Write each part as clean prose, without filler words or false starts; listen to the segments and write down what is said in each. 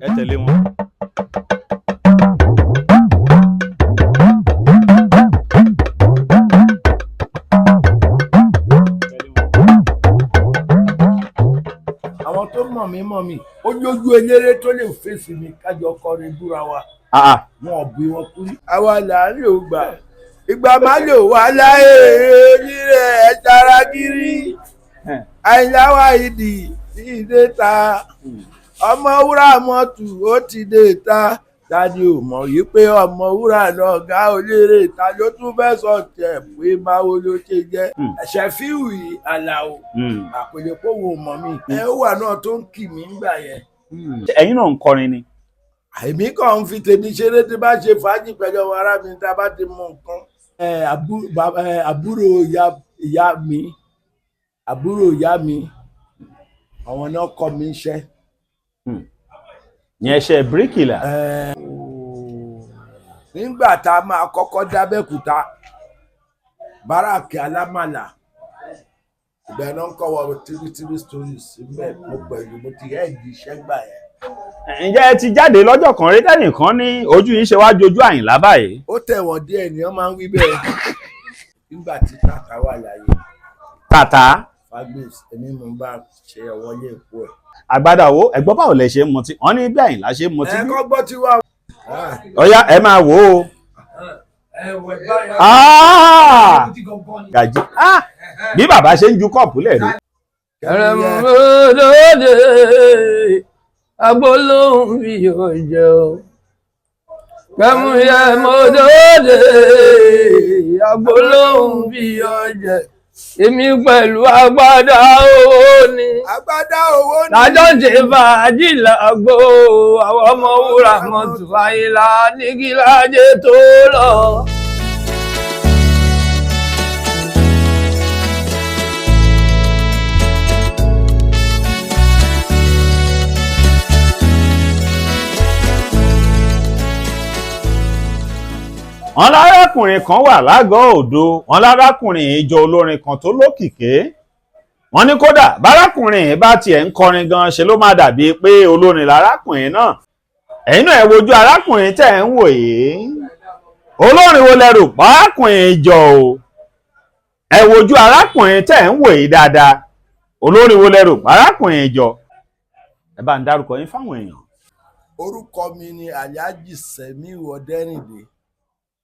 Ẹ tẹ̀lé wọn. Àwọn tó mọ̀ mí mọ̀ mí, ó lójú eléré tó lè fèsì mi kájọ kọrin búra wa. Ah, ah. Wọn ò bí wọn kú rí. Àwa là ń lò gbà ìgbà má lò wá láyé onírẹ̀ ẹ̀ tara gírí. Àyìnlá Wáhídì tí ìdè ta, ọmọ wúrà mọ́tò ó ti dé ta. Tani ò mọ̀ yìí pé ọmọ wúrà lọ̀gá oléré? Ta ló tún fẹ́ sọ tiẹ̀ pé báwo ló ṣe jẹ́? Ṣẹ̀fíù Àlàó àpèlè kó wo mọ̀ mí. Ẹ ó wà náà tó ń kì mí ńgbà yẹn. Ẹ̀yin náà ń kọrin ni? Èmi kàn ń fi tèmi ṣeré tí bá ṣe fàájì pẹ̀lú ọmọ ará mi tá a bá ti mú nǹkan. Àbúrò ìyá mi, àbúrò ìyá mi, àwọn náà kọ́ mi iṣẹ́. Yẹn ṣe bíríkìlà. Nígbà tá a máa kọ́kọ́ dábẹ́kúta, báràkì alámàlà, ìgbà náà ń kọ́ wọ three three stories síbẹ̀. Mo pẹ̀lú mo ti ẹ̀ di iṣẹ́ gbà yẹn. Ǹjẹ́ ẹ ti jáde lọ́jọ́ kan rí tẹ́nìkan ní ojú yín ṣe wá jojú Àyìnlá báyìí? Ó tẹ̀wọ̀n díẹ̀ ni wọ́n máa ń wí bẹ́ẹ̀ nígbà tí Tàtà wà láyé. Tàtà. Fagbis, èmi mo bá ṣe ọwọ́ lé èkó ẹ̀. Àgbàdà wo ẹ̀gbọ́n, báwo lẹ ṣe ń mutí? Wọ́n ní bí Àyìnlá ṣe ń mutí. Ẹ bí. kọ́ gbọ́ tí wà. Ọ̀yá, ẹ máa wò ó. Ah! Gàjí. Ah! Bí bàbá ṣe ń ju kọ́ọ̀pù lẹ̀ rí. Kẹrẹmúlódé agbólóhùn bí ọjọ́ kẹmúyẹmọdódé agbólóhùn bí ọjọ́, èmi pẹ̀lú agbádá owó ni. Agbádá owó ni. Lájọ́ ń ṣe fàájì lágbo àwọn ọmọ wúrà mọ́tò Àyìnlá ní kíláàjẹ tó lọ. Wọ́n lárákùnrin kan wà lágọ̀ọ́ òdo. Wọ́n lárákùnrin yìí jọ olórin kan tó lókìkí. Wọ́n ní kódà bárákùnrin yìí bá tiẹ̀ ń kọrin gan, ṣe ló máa dàbí pé olórin lárákùnrin náà. Ẹ̀yin náà ẹ wojú arákùnrin tẹ̀ ń wò yìí, olórin wo lẹ rò párákùnrin jọ o? Ẹ wojú arákùnrin tẹ̀ ń wò yìí dáadáa, olórin wo lẹ rò párákùnrin jọ? Ẹ bá ń dárúkọ yín fáwọn èèyàn. Orúkọ mi ni Alhaji Semiu Ọdẹrìndé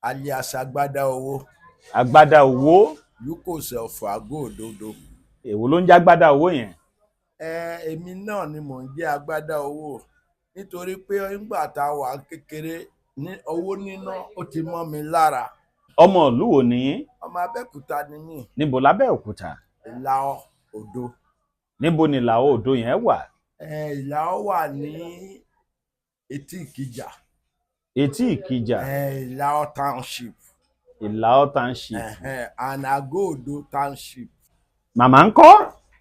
alias Agbádá Owó. Agbádá Owó. Lukose ọ̀fọ̀ àgọ́ òdodo. Èwo ló ń jágbádá owó yẹn? Ẹ èmi náà ni mò ń jẹ́ Agbádá Owó nítorí pé nígbà tá a wà kékeré ní owó níná ó ti mọ́ mi lára. Ọmọ ìlú wo ni yín? Ọmọ Abẹ́òkúta ni mí. Níbo lábẹ́òkúta? Ìlà Odò. Níbo ni Ìlà Odò yẹn wà? Ẹ Ìlà ọ wà ní etí Ìkìjà. Etí Ìkìjà. Ẹ Ìlà ọ township. Ìlà Ọ township. And Àgọ́ Òdo township. Màmá ń kọ́?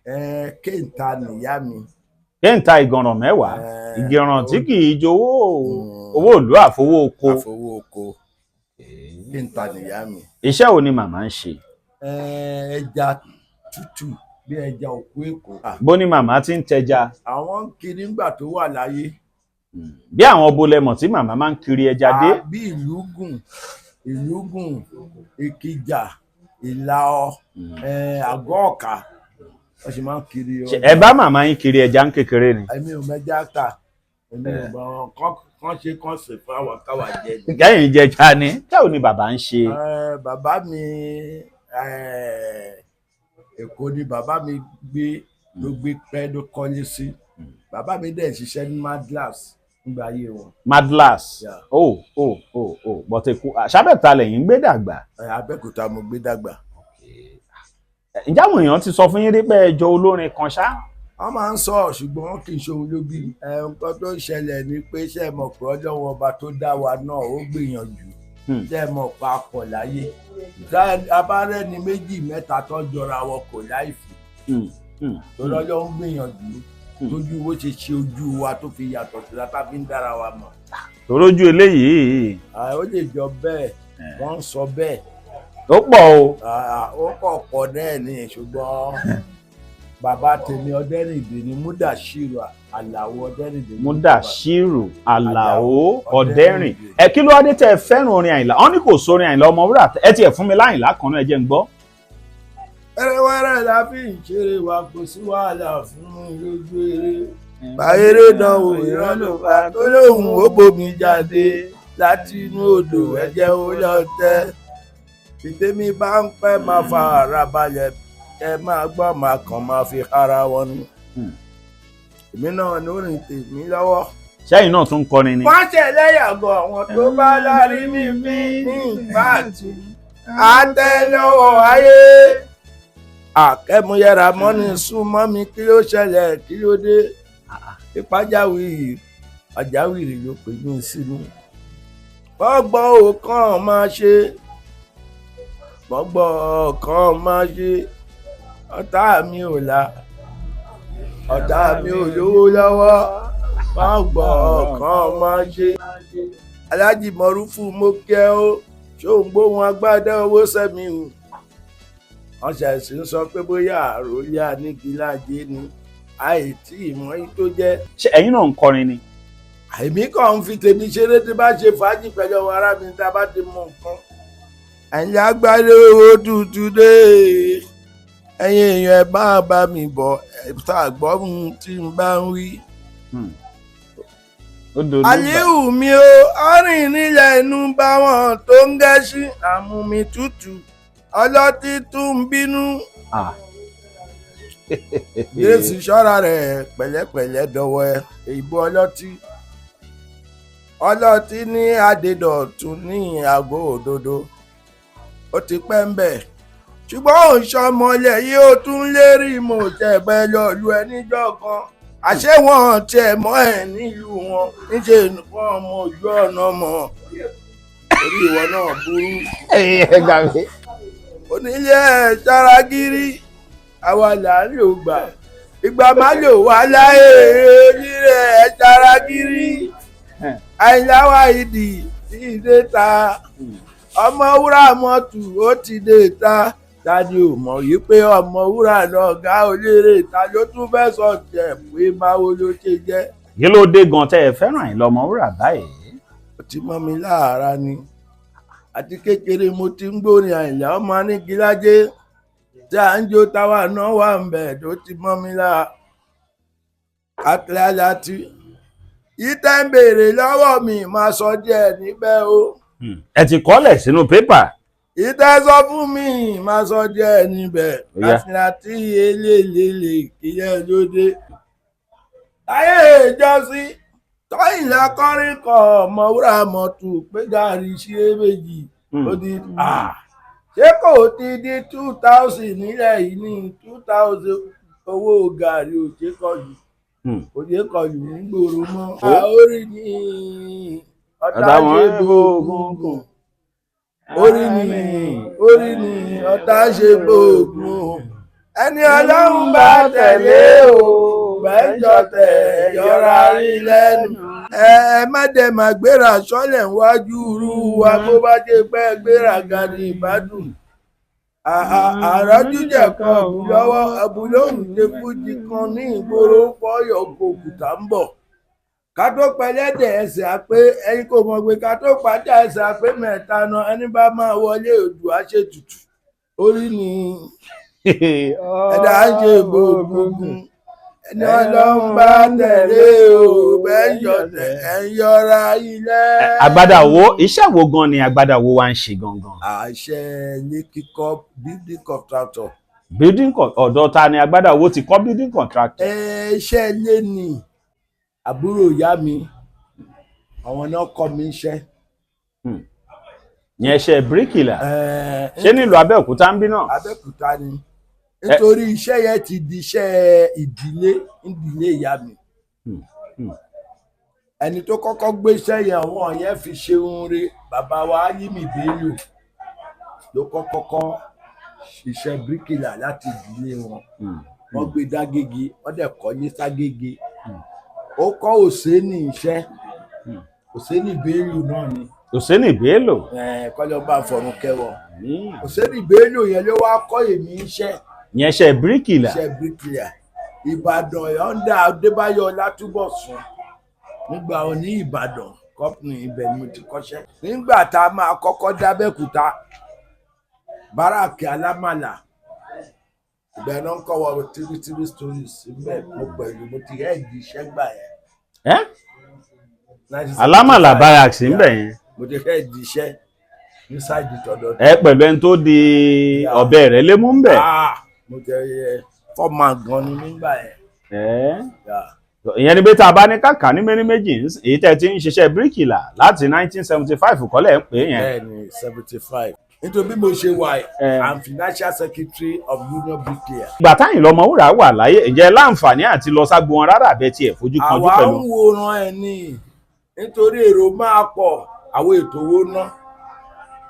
Ẹ Kéńtà nìyá mi. Kéńtà ìgànràn mẹ́wàá. Ìgànràn tí kì í jowó owó ìlú àfowó oko. Àfowó oko, Kéńtà nìyá mi. Iṣẹ́ wo ni màmá ń ṣe? Ẹ ẹja tútù bí ẹja òkú Èkó. Bó ni màmá ti ń tẹja? Àwọn ń kiri nígbà tó wà láyé. Bí àwọn bolẹmọ̀ tí màmá máa ń kiri ẹja dé? Bí Ìlúgùn, Ìlúgùn, Ìkìjà, Ìlà Ọ, Àgọ́ Ọ̀kà, wọ́n sì máa ń kiri. Ṣé ẹ bá màmá yín kiri ẹja ń kékeré ni? Èmi ò mẹja ta, èmi ò bá wọn kán ṣe kán sì fún àwọn káwa jẹ ni. Kẹ́yìn jẹja ni. Tẹ́ ò ní bàbá ń ṣe? Bàbá mi, Èkó ni bàbá mi gbé, ló gbé pẹ́, ló kọ́lé sí. Bàbá mi dẹ̀ ń ṣiṣẹ́ ní Madlas nígbà ayé wọn. Madlas? Yeah. Oh, but Èkó àṣàbẹ̀ta lẹ́yìn ń gbé dàgbà? Abẹ́òkúta mo gbé dàgbà. Ǹjẹ́ àwọn èèyàn ti sọ fún yín rí pé ẹ jọ olórin kan ṣá? Wọ́n máa ń sọ, ṣùgbọ́n kì í ṣe òun ló bí. Nǹkan tó ń ṣẹlẹ̀ ni pé ṣé ẹ mọ̀ pé Ọlọ́run ọba tó dá wa náà ó gbìyànjú. Ṣé ẹ mọ̀ pa pọ̀ láyé, tá a bá rẹ́ni méjì mẹ́ta tó jọra wọn kò láìfì tó lọ́jọ́ ń gbìyànjú tójú bó ṣe ṣe ojú wa tó fi yàtọ̀ sí la tá fi ń dára wa mọ̀. Torójú eléyìí. Ó lè jọ bẹ́ẹ̀, wọ́n ń sọ bẹ́ẹ̀. Ó pọ̀ o. Ó kọ̀ pọ̀ náà ni, ṣùgbọ́n bàbá tèmi Ọdẹ́rìndé ni Mudashiru Àlàó Ọdẹ́rìndé. Mudashiru Àlàó Ọ̀dẹ́rìn. Ẹ kí ló wá dé tẹ́ ẹ fẹ́ràn orin Àyìnlá? Wọ́n ní kò sórin Àyìnlá Ọmọwúrà. Ẹ tiẹ̀ fún mi láyìnlá kan náà, ẹ jẹ́ n gbọ́. Wẹ́rẹ́wẹ́rẹ́ la fi ń ṣeré wa, kò sí wàhálà fún mi lójú eré. Báyéré dánwò ìrànlọ́fà tó lóhùn ó bomi jáde láti inú odò, ẹ̀jẹ̀ ó lọ tẹ́. Ìtẹ́mi bá ń pẹ́, máa fa ara balẹ̀, ẹ máa gbọ́, máa kàn máa fi ara wọn ni. Èmi náà lórin tèmi lọ́wọ́. Sẹ́yìn náà tún kọrin ni. Wọ́n ṣẹlẹ́yàgò àwọn tó bá lárí mi mí ní ìgbà tí àtẹlẹwọ ayé. Àkẹ́múyẹ́ra mọ́ni súnmọ́ mi, kí ló ṣẹlẹ̀, kí ló dé? Ìpájáwìrì pàjáwìrì ló pè mí sínú. Bọ́gbọ́n ò kàn máa ṣe, bọ́gbọ́n ò kàn máa ṣe. Ọ̀tá mi ò la, ọ̀tá mi ò lówó lọ́wọ́, bọ́gbọ́n ò kàn máa ṣe. Aláàjì Mọ̀rúfù, mo kẹ́ ó ṣóun gbóhùn agbádá owó sẹ́mi hù. Wọ́n ṣẹ̀ṣì ń sọ pé bóyá àròlé Anígilájé ni, àìtí ìmọ̀ yìí tó jẹ́. Ṣé ẹ̀yin náà ń kọrin ni? Àìmí kàn ń fi tèmi ṣeré tí bá ṣe fàájì pẹ̀lú ọmọ ará mi tá a bá ti mọ nǹkan. Ẹ̀yin agbára owó tuntun dé, ẹ̀yin èèyàn, ẹ̀ bá bá mi bọ̀, ẹ̀ tá a gbọ́ ohun tí n bá ń wí. Ó dolú gbà. Aliu mi o, ọrìn nílẹ̀ inú bá wọn tó ń gẹ́sí àmúmi tútù, ọlọ́tí tún ń bínú. Ah. Jésù ṣọ́ra rẹ̀ pẹ̀lẹ́pẹ̀lẹ́ dọ̀wọ́ ẹ, ìbò ọlọ́tí. Ọlọ́tí ní Adédọ̀tun ní àgọ́ òdodo. Ó ti pẹ́ ń bẹ̀. Ṣùgbọ́n òun ṣọmọlẹ̀ yìí, ó tún lérí mo tẹ̀gbẹ́ lọ́ọ̀lù ẹ níjọ́ kan. Àṣé wọn tiẹ̀ mọ́ ẹ̀ nílùú wọn, níṣẹ́ nìkan ọmọ ojú ọ̀nà mọ̀. Orí ìwọ náà burú. Ẹ gbà mí. Onílé ẹ̀ ṣaragírí, àwa là ń lò gbà, ìgbà má lò wá láyé. Onílé ẹ̀ ṣaragírí, Àyìnlá Wáhídì tí ìdè ta, ọmọ wúrà mọ́tò ó ti dé ta. Tani ò mọ̀ yìí pé ọmọ wúrà lọ̀gá olérè ta? Ló tún fẹ́ sọ tiẹ̀ pé báwo ló ṣe jẹ́? Kí ló dé gan tẹ́ ẹ fẹ́ràn Àyìnlá Ọmọwúrà báyìí? Ó ti mọ́ mi láàárá ni. Àti kékeré mo ti ń gbórin Àyìnlá ọmọ Anígilájé tí à ń jó, táwa náà wà ń bẹ̀ tó ti mọ́ mi lára. Àtìláyàtì yìí tẹ́ ń béèrè lọ́wọ́ mi, máa sọ díẹ̀ níbẹ̀ o. Ẹ ti kọ́lẹ̀ sínú pépà. Yìí tẹ́ sọ fún mi, máa sọ díẹ̀ níbẹ̀. Ó yá. Àtìláyàtì eléèlélè kílẹ̀ lóde. Ayé ìjọsìn tọ́yìnlá kọrin kọ ọmọwúrà mọ́tò pé gàrí ṣe méjì, ó di ṣé kò ti di 2,000 nílẹ̀ yìí ní 2,000? Owó gàrí òjé kọlù, òjé kọlù nígboro mọ́. Orí ni ọ̀tá ṣe gbóògùn, orí ni, orí ni ọ̀tá ṣe gbóògùn. Ẹni ọlọ́run bá tẹ̀lé o, bẹ́jọ tẹ̀ yọra rí lẹ́nu. Ẹ má dẹ̀ má gbéra sọ́lẹ̀ wájú irú wa, bó bá ṣe pẹ́ gbéra ga ní ìbádùn. Àrọ́jú jẹ̀kọ́ lọ́wọ́ abúlóhùn ṣe fújì kan ní ìgboro fọ́yọ̀ kòkùtà ń bọ̀. Ká tó pẹlẹ́dẹ̀ ẹsẹ̀ àpé, ẹyin kò mọ̀ pé ká tó pàdé ẹsẹ̀ àpé mẹ́ta náà, ẹni bá máa wọlé odò àṣetutù. Orí ni ẹ̀dá ń ṣe gbogbogbò, ẹni ọlọ́run bá tẹ̀lé o, bẹ́ẹ̀ yọ̀tẹ̀ ẹ̀ ń yọra ilẹ̀. Agbada wo, iṣẹ́ wo gan ni agbada wo wa ń ṣe gangan? Àṣẹ ní kíkọ́, building contractor. Building ọ̀dọ̀ ta ni agbada wo ti kọ́ building contractor? Ẹ iṣẹ́ ilé ni. Àbúrò ìyá mi, àwọn náà kọ́ mi iṣẹ́. Yẹn ṣe bíríkìlà? Ẹ, Ṣé nílùú Abẹ́òkúta ń bí náà? Abẹ́òkúta ni, nítorí iṣẹ́ yẹn ti di iṣẹ́ ìdílé ìdílé ìyá mi. Ẹni tó kọ́kọ́ gbé iṣẹ́ yẹn, àwọn yẹn fi ṣe ohun re, bàbá wa Álímì Bello ló kọ́kọ́ kọ́ iṣẹ́ bíríkìlà láti ìdílé wọn. Wọ́n gbé dágége, wọ́n dẹ̀ kọ́ ní ságége. Ó kọ́ Òsénì iṣẹ́, Òsénì Bello náà ni. Òsénì Bello. Kọ́lọ́ bá fọ̀run kẹwọ́. Òsénì Bello yẹn ló wá kọ́ èmi iṣẹ́. Yẹn ṣe bíríkìlà? Iṣẹ́ bíríkìlà. Ìbàdàn under Adébáyọ̀ Ọlátúbọ̀sún nígbà òní Ìbàdàn company, ibẹ̀ ni mo ti kọ́ṣẹ́. Nígbà tá a máa kọ́kọ́ dábẹ́kúta, báràkì Alámàlà, ibẹ̀ náà ń kọ́ wọ three three stories síbẹ̀. Mo pẹ̀lú mo ti head iṣẹ́ gbà yẹn. Ẹ́ Alámàlà Barracks ń bẹ̀ yẹn? Mo ti head iṣẹ́ ní side tọ̀dọ̀. Ẹ pẹ̀lú ẹni tó di ọ̀bẹ rẹ̀ lémú ń bẹ̀. Ah, mo jẹ foreman gan ni nígbà yẹn. Ẹ́. Yeah. Ìyẹn ni pé tá a bá ní kàkà ní méní méjì, èyí tẹ́ ti ń ṣiṣẹ́ bíríkìlà láti 1975 kọ́lẹ̀ ń pè é yẹn. Bẹ́ẹ̀ni, 75, nítorí bí mo ṣe wà yìí, I'm financial secretary of Union Bricklayer. Ìgbà táyìn lọmọwúrà wà láyé, ǹjẹ́ láǹfààní àti lọ ságbo wọn rárá àbẹ tiẹ̀ fojú kanjú Àwa pẹ̀lú? ń wòran ẹ̀ ní nítorí èrò máa pọ̀, àwọn ètò owó ná.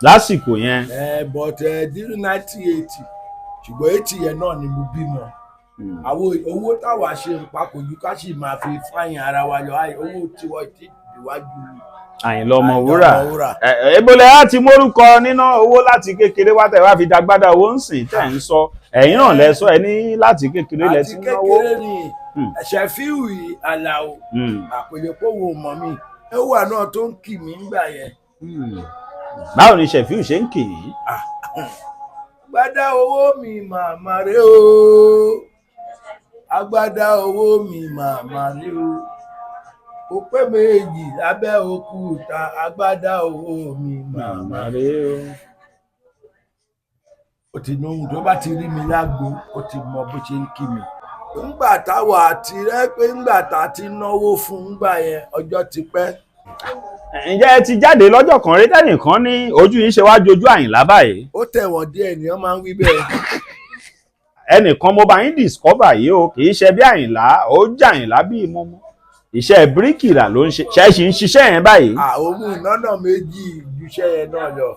Lásìkò yẹn. But during 1980, ṣùgbọ́n 80 yẹn náà ni mo bímọ. Àwọn owó táwa ṣe ń pa kò ju ká sì máa fi fáyín ara wa lọ. Àì, owó tiwọ́ ti ìwájú. Àyìnlá Ọmọwúrà. Ọmọwúrà. Ẹ ebole á ti mórúkọ níná owó láti kékeré wá tẹ̀ wá fi dagbádá owó ń sìn tẹ̀ ń sọ, ẹ̀yin náà lẹ sọ ẹ ní láti kékeré lẹ Àti ti náwó. kékeré ni. Ṣẹ̀fíù Àlàó, àpèlépò wo mọ̀ mi, ẹ wà náà tó ń kì mí ńgbà yẹn. Báwo ni Ṣẹ̀fíù ṣe ń kì í? Agbádá owó mi màmá rè o, agbádá owó mi màmá rè o, kò pé méjì lábẹ́ òkúta, agbádá owó mi màmá. Rè o. Ó ti ní ohun tó bá ti rí mi lágbo, ó ti mọ bó ṣe ń kí mi. Ńgbà táwa àti rẹ pé ńgbà tá a ti náwó fún ńgbà yẹn, ọjọ́ ti pẹ́. Ǹjẹ́ ẹ ti jáde lọ́jọ́ kan rí tẹ́nìkan ní ojú yín ṣe wá jojú Àyìnlá báyìí? Ó tẹ̀wọ̀n díẹ̀ ni wọ́n máa ń wí bẹ́ẹ̀. Ẹnìkan mo bá yín discover yìí o, kì í ṣe bí Àyìnlá, ó jẹ́ Àyìnlá bíi mọ́mọ́, iṣẹ́ bíríkìlà ló ń ṣe, ṣe é ṣì ń ṣiṣẹ́ yẹn báyìí? Àwọn mú ìnáná méjì ju iṣẹ́ yẹn náà lọ.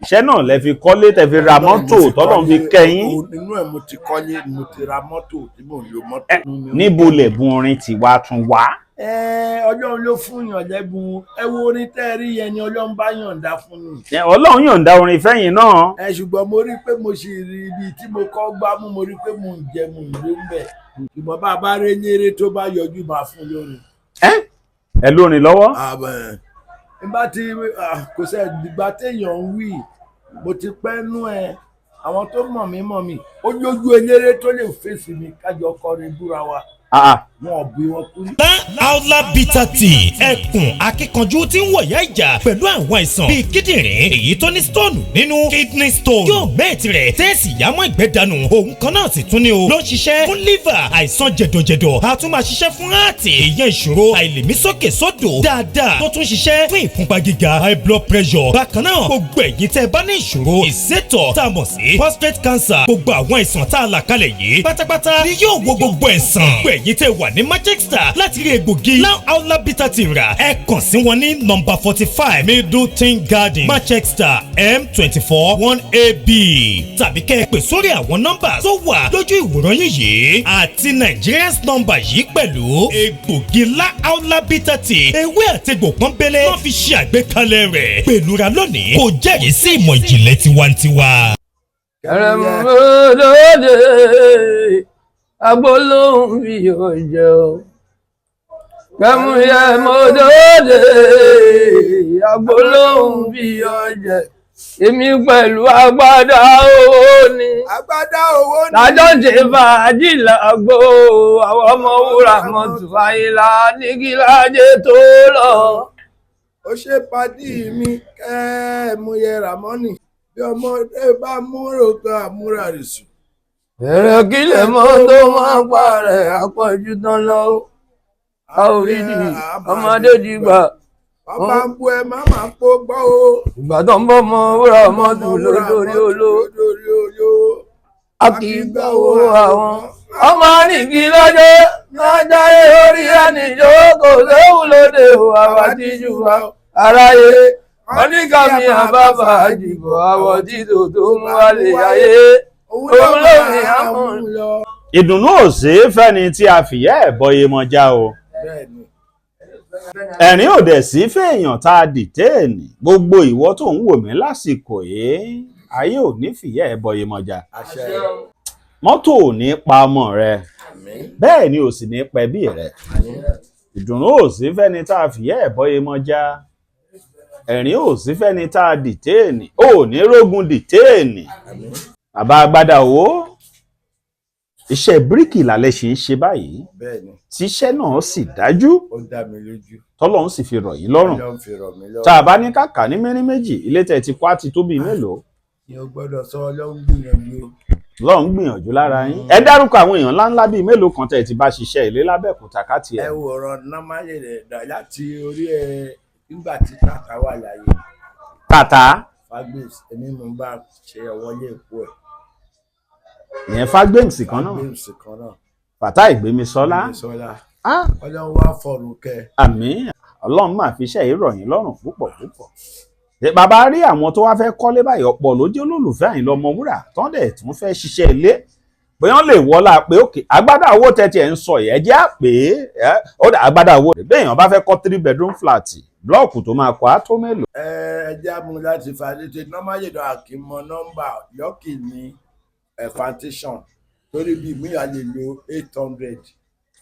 Iṣẹ́ náà lẹ fi kọ́lé, tẹ fi ra mọ́tò, tọ́lọ́ fi kẹ́yìn? Inú ẹ̀ mo ti kọ́lé, mo ti ra mọ́tò tí mò ń lo mọ́tò. Níbo lẹ̀bùn orin tiwa tún wá? Ẹ, Ọlọ́run ló fún yàn lẹ́bùn. Ẹ wo orin tẹ́ ẹ rí yẹn ni Ọlọ́run bá yànda fún mi. Ẹ, Ọlọ́run yọ̀ǹda orin fẹ́yìn náà. Ẹ, ṣùgbọ́n mo rí pé mo sì rí ibi tí mo kọ́ gbá mú, mo rí pé mo ń jẹ, mo ń ló ń bẹ̀, ṣùgbọ́n bá a bá rí eléré tó bá yọjú, máa fún lórin. Ẹ ẹ lórin lọ́wọ́? Àbẹ̀ nígbà tí kò sẹ́ ìgbà téèyàn ń wí, mo ti pẹ́ nú ẹ, àwọn tó mọ̀ mí mọ̀ mí. Ó lójú eléré tó lè fèsì mi kájọ kọrin búra wa. Ah, ah. Wọn ò bí wọn kú. Aula Bitter Tea, ẹkùn akíkanjú tí ń wọ̀yá ìjà pẹ̀lú àwọn àìsàn bíi kíndìnrín èyí tó ní stone nínú, kidney stone, yóò mẹ́ẹ̀tì rẹ̀ tẹ́ẹ̀sì yámọ́ ìgbẹ́ dànù. Òun kan náà sì tún ní o ló ń ṣiṣẹ́ fún liver, àìsàn jẹ̀dọ̀jẹ̀dọ̀, a tún máa ṣiṣẹ́ fún heart, ìyẹn ìṣòro àìlèmí sókè sódò dáadáa, tó tún ṣiṣẹ́ fún ìfúnpá gíga, high blood pressure. Bákan náà, gbogbo ẹ̀yin tẹ́ bá ní ìṣòro ìsétọ̀ tá a mọ̀ sí prostate cancer, gbogbo àwọn àìsàn tá a là kalẹ̀ yìí pátápátá ni yóò wo gbogbo ẹ̀sán. Gbogbo ẹ̀yin tẹ́ wà ní Manchester láti rí egbògi Now Aula Bitter Tea rà, ẹ kàn sí wọn ní nọ́mbà 45 Middleton Garden, Manchester, M24 1AB, tàbí kẹ́ ẹ pè sórí àwọn nọ́mbà tó wà lójú ìwòran yín yìí àti Nigerians nọ́mbà yìí. Pẹ̀lú egbògi La Aula Bitter Tea, ewé àtegbò pọ́nbélé wọ́n fi ṣe àgbékalẹ̀ rẹ̀ pẹ̀lú ra lónìí, kò jẹ́rìí sí ìmọ̀ ìjìnlẹ̀ tiwantiwa. Kẹrẹmọdé agbólóhùn bí ọjọ́ kẹmúyẹmọdé agbólóhùn bí ọjọ́, èmi pẹ̀lú agbádá owó ni. Agbádá owó ni. Lájọ́ ń ṣe fàájì lágbo àwọn ọmọ wúrà mọ́tò Àyìnlá ní kíláàjẹ tó lọ. Ó ṣe padì mi kẹ́ ẹ mú yẹ Ramoni bí ọmọdé bá múrò kan àmúra rẹ̀ sùn. Bẹ̀rẹ̀ kílẹ̀ mọ́ tó máa pa rẹ̀ àpọ̀jù tán lọ. A ò rí di ọmọdé dìgbà. Wọ́n bá ń bu ẹ má máa kó gbọ́ o. Ìgbà tó ń bọ́ mọ wúrà mọ́tò lórí olówó. Lórí olówó. A kì í gbọ́wọ́ àwọn ọmọ àríkì lọ́jọ́ lọ́jọ́ orí ẹnìjọ́ kò séwu lóde o, àwàdíjú wa aráyé oníkàmí àbábà jìbọ̀ àwọ̀ títò tó mú wálé ayé òun ló ní àmú lọ. Ìdùnnú ò sí fẹ́ni tí a fìyẹ́ ẹ̀ bọye mọ́já o. Bẹ́ẹ̀ni. Ẹ̀rín ò dẹ̀ sí fèèyàn tá a dìtéènì. Gbogbo ìwọ tó ń wò mí lásìkò yìí, ayé ò ní fìyẹ́ ẹ̀ bọye mọ́já. Àṣẹ. Mọ́tò ò ní pa ọmọ rẹ. Àmín. Bẹ́ẹ̀ ni ò sì ní pẹ̀bí rẹ̀. Ìdùnnú ò sí fẹ́ni tá a fìyẹ́ ẹ̀ bọ́yé mọ́já, ẹ̀rín ò sí fẹ́ni tá a dìtéènì, ò ní rógun dìtéènì. Àmín. Bàbá Agbádá Owó, iṣẹ́ bíríkì lálẹ́ ṣì ń ṣe báyìí? Bẹ́ẹ̀ ni. Tíṣẹ́ náà sì dájú? Ó dá mi lójú. Tọ́lọ́run sì fi rọ̀ yín lọ́rùn? Ọlọ́run fi rọ̀ mí Tá lọ́rùn. a bá ní kàkà ní mẹ́rin méjì, ilé tẹ̀ ti kọ́ á ti tó bíi mélòó? Ni o gbọ́dọ̀ sọ, Ọlọ́run gbìyànjú. Lọ́run gbìyànjú lára yín. Ẹ dárúkọ àwọn èèyàn ńláńlá bíi mélòó kan tẹ̀ ti bá ṣiṣẹ́ ilé lábẹ́òkúta ká tiẹ̀. Ẹ wòran nọ́málì rẹ̀ dà láti orí ẹ nígbà tí Tàtà wà láyé. Tàtà. Fagbemi, èmi mò ń bá ṣe ọwọ́lé epo ẹ̀. Ìyẹn Fagbemi kan náà? Fagbemi kan náà. Fatai Gbémisọ́lá. Gbémisọ́lá. Ah. Ọlọ́run wá fọ̀rùn kẹ. Àmín. Ọlọ́run máa fi iṣẹ́ yìí rọ̀ yín lọ́rùn púpọ̀ púpọ̀. Ṣé bàbá rí àwọn tó wá fẹ́ kọ́lé báyìí? Ọ̀pọ̀ ló jẹ́ olólùfẹ́ Àyìnlá Ọmọwúrà tán dẹ̀ tún fẹ́ ṣiṣẹ́ ilé, bóyá wọ́n lè wọ́lá pé òkè Agbádá Owó tẹ́tí ẹ̀ ń sọ yẹn jẹ́ àpè ẹ́ ó dà. Agbádá Owó, béèyàn bá fẹ́ kọ́ three bedroom flat, block tó máa kọ́ á tó mélòó? Ẹ ẹ jẹ́ àmú láti fàdétè nọ́málì náà kì í mọ nọ́mbà lọ́kì ní ẹ̀ foundation, torí bíi mi à lè lo 800.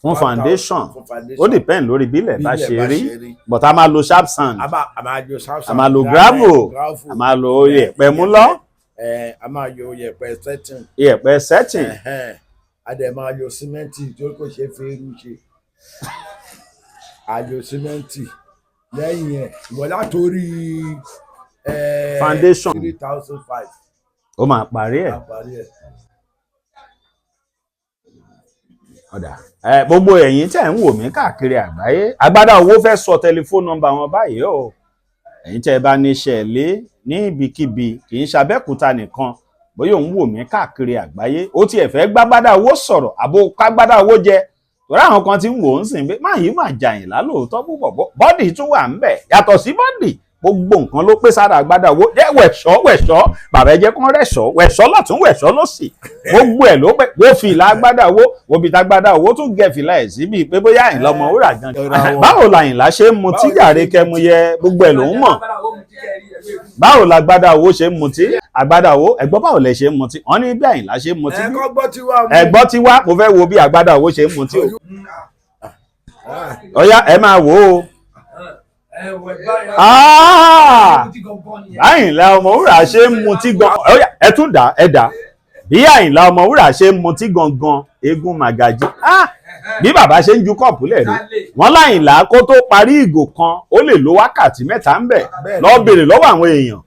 Fún foundation? Fún foundation. Ó depend lórí bílẹ̀ bá Bílẹ̀ ṣe bá rí. ṣe rí. But a máa lo sharp sand? A máa lo sharp. A máa lo gravel, a máa lo yẹ̀pẹ̀ múlọ́. Ẹ a máa lo yẹ̀pẹ̀ setting. Yẹ̀pẹ̀ setting. Ẹ̀hẹ́n. A dẹ̀ máa lo símẹ́ǹtì tó kò ṣe é fi irú ṣe. A lo símẹ́ǹtì lẹ́yìn ẹ̀ ìwọ látòrí Foundation. 3,500. Ó máa parí ẹ̀? A parí ẹ̀. Ọ̀dà ẹ, gbogbo ẹ̀yin tẹ̀ ń wò mí káàkiri àgbáyé, Agbádá Owó fẹ́ sọ tẹlifóònù nọ́mbà wọn báyìí o. Ẹ̀yin tẹ́ ẹ bá níṣẹ́ lé ní ibikíbi, kì í ṣàbẹ́kúta nìkan, bóyá òun wò mí káàkiri àgbáyé, ó tiẹ̀ fẹ́ gbágbádá owó sọ̀rọ̀ àbó kágbádá owó jẹ, torí àwọn kan ti ń wò ó ń sìn pé máa yìí máa jàyìnlá lóòótọ́ púpọ̀. Body tún wà ń bẹ̀, yàtọ̀ sí body, gbogbo nǹkan ló pé sára Agbádá Owó. Jẹ́ wẹ̀ṣọ́ wẹ̀ṣọ́, bàbá ẹ jẹ́ kán rẹ̀ṣọ́ wẹ̀ṣọ́ lọ́tún, wẹ̀ṣọ́ lọ́sì, gbogbo ẹ̀ ló pé. Wo fìlà Agbádá Owó, wo bí tagbádá owó tún gẹ fìlà ẹ̀ síbi pé bóyá Àyìnlá Ọmọwúrà gan. Báwo làyìnlá ṣe ń mutí jàre kẹmúyẹ? Gbogbo ẹ̀ ló ń mọ̀. Báwo làgbádá owó ṣe ń mutí? Agbádá Owó, ẹ̀gbọ́n, báwo lẹ ṣe ń mutí? Wọ́n ní bí Àyìnlá ṣe ń mutí. Ẹ kọ́ gbọ́ tí wàá mú. Ẹ̀gbọ́n tí wá, mo fẹ́ wo bí Agbádá Owó ṣe ń mutí o. Ọ̀yá, ẹ máa wò ó. Ah! Àyìnlá Ọmọwúrà ṣe ń mutí gan. Ọ̀yá, ẹ tún dà, ẹ dà bí Àyìnlá Ọmọwúrà ṣe ń mutí gangan. Eégún màgàjí. Ah! Bí bàbá ṣe ń ju kọ́ọ̀pù lẹ̀ rí wọ́n láyìnlá, kó tó parí ìgò kan, ó lè lo wákàtí 3 ń bẹ̀. Lọ́ọ́ béèrè lọ́wọ́ àwọn èèyàn,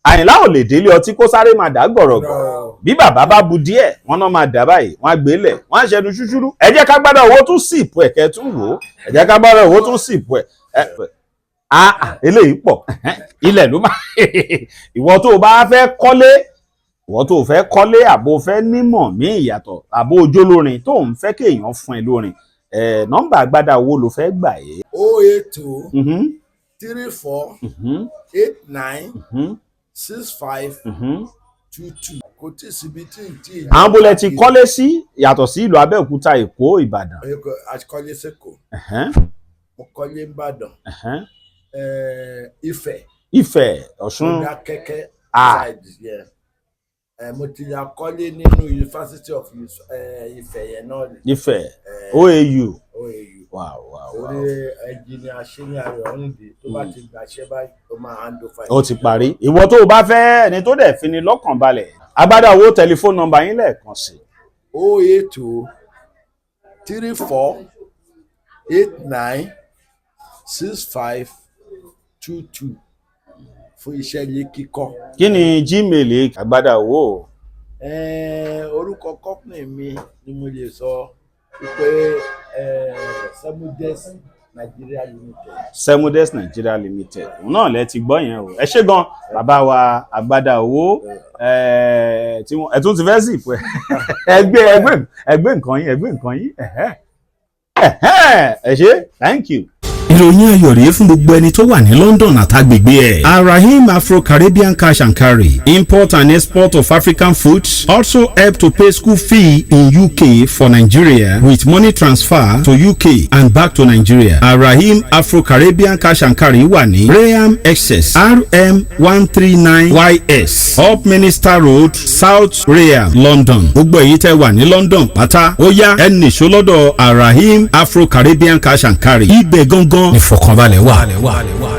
Àyìnlá ò lè délé ọtí kó sáré máa dà gọ̀rọ̀gọ̀. Bí bàbá bá bu díẹ̀, wọ́n náà máa dà báyìí, wọ́n á gbé lẹ̀, wọ́n á ṣẹnu ṣúṣúrú. Ẹ jẹ́ ká gbádùn owó tún sip ẹ̀, kẹ́ tún wò ó. Ẹ jẹ́ ká gbádùn owó tún sip ẹ̀. Ẹ ah, eléyìí pọ̀, ilẹ̀ ló máa. Ìwọ tó o bá fẹ́ kọ́lé, ìwọ tó o fẹ́ kọ́lé, àbò fẹ́ nímọ̀ mí ìyàtọ̀, àbò ojólórin tó ń fẹ́ kéèyàn fún ẹ lórin ẹ, nọ́mbà Agbádá Owó ló fẹ́ gbà yé. 082 34 89 65 22. Kò tí ì síbi tí ì tí ì. Àwọn bolẹ̀ ti kọ́lé sí yàtọ̀ sí ìlú Abẹ́òkúta, Èkó, Ìbàdàn? Èkó, a ti kọ́lé sẹ́kọ̀ọ́. Mo kọ́lé nìbàdàn. Ifẹ̀. Ifẹ̀, Ọ̀ṣun. Mọdákẹ́kẹ́ Ah. side yẹn. Mo ti ya kọ́lé nínú University of Ifẹ̀ yẹn náà ni. Ifẹ̀, OAU. OAU. Wow. Orí ẹnjìnìà ṣẹ́ni Ayọ̀rìndé tó bá ti gbàṣẹ́ báyìí, ó máa hand over. Ó ti parí. Ìwọ tó o bá fẹ́ ẹni tó dẹ̀ fini lọ́kàn balẹ̀, Agbádá Owó, tẹlifóònù nọ́mbà yín lẹ́ẹ̀kan sí. 082 34 89 65 22 fún iṣẹ́ ilé kíkọ́. Kí ni Gmail Agbádá Owó? Orúkọ company mi ni mo lè sọ pé Semudes Nigeria Limited. Semudes Nigeria Limited, òun náà lẹ ti gbọ́ yẹn o. Ẹ ṣé gan, bàbá wa Agbádá Owó. Tí wọ́n ẹ tún ti fẹ́ sí ìpẹ́ ẹgbẹ́ ẹgbẹ́ ẹgbẹ́ nǹkan yín, ẹgbẹ́ nǹkan yín. Ẹ̀hẹ́, ẹ̀hẹ́, ẹ ṣé, thank you. Ìròyìn ayọ̀ rèé fún gbogbo ẹni tó wà ní London àtàgbègbè ẹ̀. Arahim Afro-Caribbean Cash and Carry, import and export of African foods, also help to pay school fee in UK for Nigeria with money transfer to UK and back to Nigeria. Arahim Afro-Caribbean Cash and Carry wà ní Rainham, Essex, RM 139 YS, Upminster Road, South Rainham, London. Gbogbo èyí tẹ́ wà ní London pátá, ó yá, ẹ nìṣó lọ́dọ̀ Arahim Afro-Caribbean Cash and Carry. Ibẹ̀ gangan ìfọ̀kànbalẹ̀ wà.